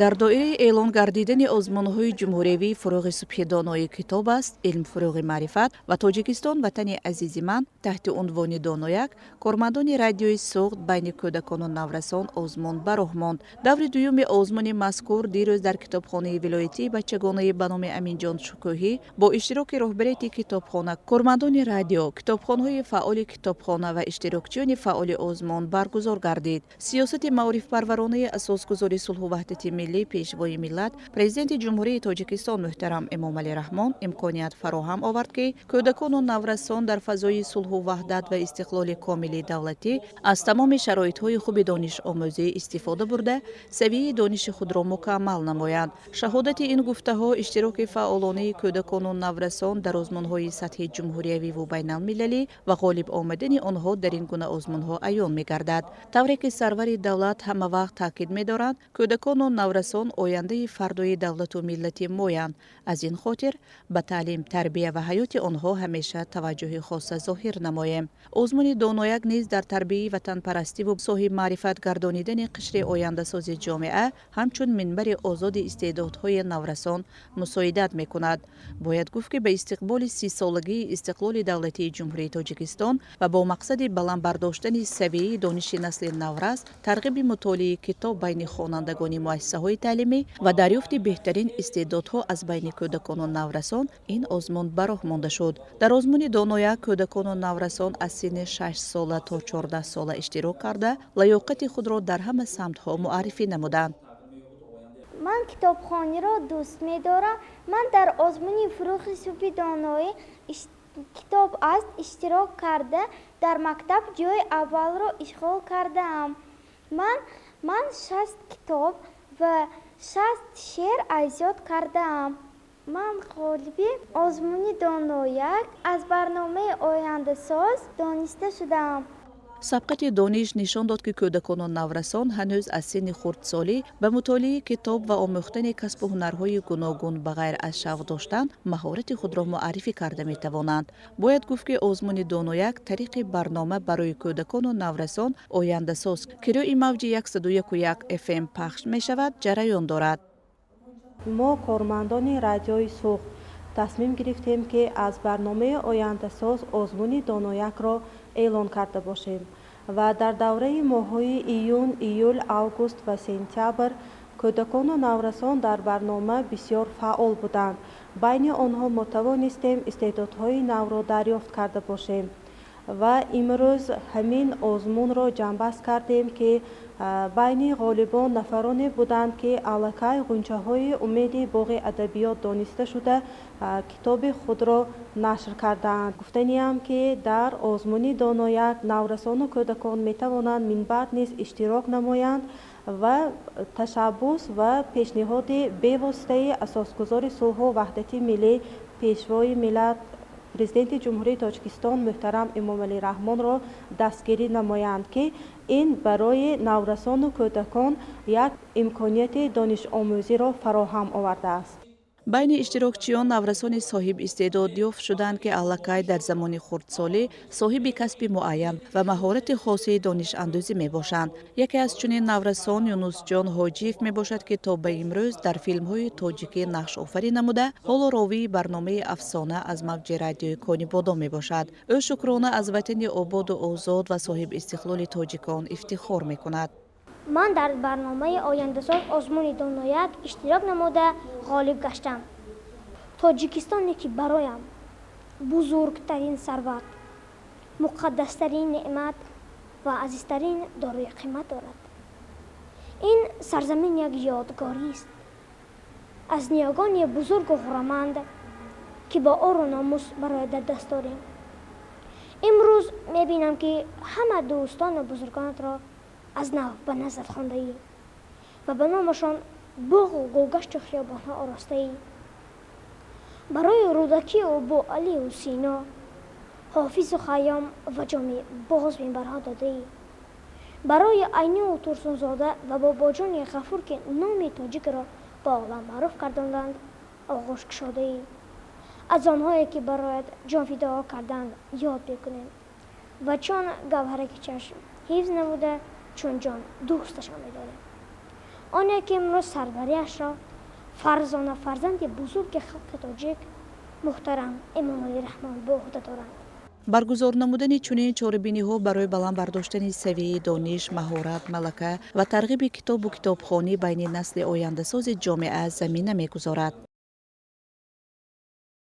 Дар доираи эълон гардидани озмунҳои ҷумҳуриявии «Фурӯғи субҳи донои китоб аст», «Илм фурӯғи маърифат» ва «Тоҷикистон ватани азизи ман» таҳти унвони «Донояк», кормандони Радиои Суғд байни кӯдакону наврасон озмун ба роҳ монд. Даври дуюми озмуни мазкур дирӯз дар китобхонаи вилоятии бачагонаи ба номи Аминҷон Шукӯҳӣ бо иштироки роҳбарияти китобхона, кормандони радио, китобхонҳои фаъоли китобхона ва иштирокчиёни фаъоли озмун баргузор гардид. Сиёсати маорифпарваронаи асосгузори сулҳу ваҳдати миллӣ, Пешвои миллат, Президенти Ҷумҳурии Тоҷикистон муҳтарам Эмомалӣ Раҳмон имконият фароҳам овард, ки кӯдакону наврасон дар фазои сулҳу ваҳдат ва истиқлоли комили давлатӣ аз тамоми шароитҳои хуби донишомӯзӣ истифода бурда, савияи дониши худро мукаммал намоянд. Шаҳодати ин гуфтаҳо иштироки фаъолонаи кӯдакону наврасон дар озмунҳои сатҳи ҷумҳуриявиву байналмилалӣ ва ғолиб омадани онҳо дар ин гуна озмунҳо аён мегардад. Тавре ки сарвари давлат ҳама вақт таъкид медоранд, кӯдакону наврасон ояндаи фардои давлату миллати моянд. Аз ин хотир ба таълим, тарбия ва ҳаёти онҳо ҳамеша таваҷҷӯҳи хоса зоҳир намоем. Озмуни «Донояк» низ дар тарбияи ватанпарастиву соҳибмаърифат гардонидани қишри ояндасози ҷомеа ҳамчун минбари озоди истеъдодҳои наврасон мусоидат мекунад. Бояд гуфт, ки ба истиқболи 30-солагии истиқлоли давлатии Ҷумҳурии Тоҷикистон ва бо мақсади баланд бардоштани савияи дониши насли наврас, тарғиби мутолиаи китоб байни хонандагони муассисаҳои таълимӣ ва дарёфти беҳтарин истеъдодҳо аз байни кӯдакону наврасон ин озмун ба роҳ монда шуд. Дар озмуни «Донояк» кӯдакону наврасон аз синни 6 сола то 14 сола иштирок карда, лаёқати худро дар ҳама самтҳо муаррифӣ намуданд. Ман китобхониро дӯст медорам. Ман дар озмуни «Фурӯғи субҳи доноӣ китоб аст» иштирок карда, дар мактаб ҷои аввалро ишғол кардаам. Ман 60 китоб ва 60 шеър аз ёд кардаам. Ман ғолиби озмуни «Донояк» аз барномаи «Ояндасоз» дониста шудаам. Сабқати дониш нишон дод, ки кӯдакону наврасон ҳанӯз аз синни хурдсолӣ ба мутолиаи китоб ва омӯхтани касбу ҳунарҳои гуногун ба ғайр аз шавқ доштан маҳорати худро муаррифӣ карда метавонанд. Бояд гуфт, ки озмуни «Донояк» тариқи барнома барои кӯдакону наврасон «Ояндасоз», ки рӯи мавҷи 101,1 ФМ пахш мешавад, ҷараён дорад. Мо, кормандони Радиои Суғд, тасмим гирифтем, ки аз барномаи «Ояндасоз» озмуни «Доноякро» эълон карда бошем ва дар давраи моҳҳои июн, июл, август ва сентябр кӯдакону наврасон дар барнома бисёр фаъол буданд. Байни онҳо мо тавонистем истеъдодҳои навро дарёфт карда бошем ва имрӯз ҳамин озмунро ҷамъбаст кардем, ки байни ғолибон нафароне буданд, ки аллакай ғунчаҳои умеди боғи адабиёт дониста шуда, китоби худро нашр кардаанд. Гуфтаниам, ки дар озмуни «Донояк» наврасону кӯдакон метавонанд минбаъд низ иштирок намоянд ва ташаббус ва пешниҳоди бевоситаи асосгузори сулҳу ваҳдати миллӣ, Пешвои миллат, Президенти Ҷумҳурии Тоҷикистон муҳтарам Эмомалӣ Раҳмонро дастгирӣ намоянд, ки ин барои наврасону кӯдакон як имконияти донишомӯзиро фароҳам овардааст. Байни иштирокчиён наврасони соҳибистеъдод ёфт шуданд, ки аллакай дар замони хурдсолӣ соҳиби касби муайян ва маҳорати хосаи донишандӯзӣ мебошанд. Яке аз чунин наврасон Юнусҷон Ҳоҷиев мебошад, ки то ба имрӯз дар филмҳои тоҷикӣ нақшофарӣ намуда, ҳоло ровии барномаи «Афсона» аз мавҷи радиои Конибодом мебошад. Ӯ шукрона аз ватани ободу озод ва соҳибистиқлоли тоҷикон ифтихор мекунад. Ман дар барномаи «Ояндасоз» озмуни «Донояк» иштирок намуда, ғолиб гаштам. Тоҷикистоне, ки бароям бузургтарин сарват, муқаддастарин неъмат ва азизтарин дорои қимат дорад. Ин сарзамин як ёдгорист аз ниёгони бузургу ғураманд, ки бо ору номус барои дар даст дорем. Имрӯз мебинам, ки ҳама дӯстону бузургонатро аз нав ба назар хондаӣ ва ба номашон боғу гулгашту хиёбонҳо оростаӣ. Барои Рӯдакию Абуалию Сино, Ҳофизу Хайём ва Ҷомӣ боз минбарҳо додаӣ. Барои Айнию Турсунзода ва Бобоҷони Ғафур, ки номи тоҷикро ба олам маъруф гардонданд, оғӯш кушодаӣ. Аз онҳое, ки бароят ҷонфидоҳо карданд, ёд мекунем ва чун гавҳараки чашм ҳифз намуда, чун ҷон дӯсташон медорем. Оне ки имрӯз сарвариашро фарзона фарзанди бузурги халқи тоҷик муҳтарам Эмомалӣ Раҳмон ба уҳда доранд. Баргузор намудани чунин чорабиниҳо барои баланд бардоштани савияи дониш, маҳорат, малака ва тарғиби китобу китобхонӣ байни насли ояндасози ҷомеа замина мегузорад.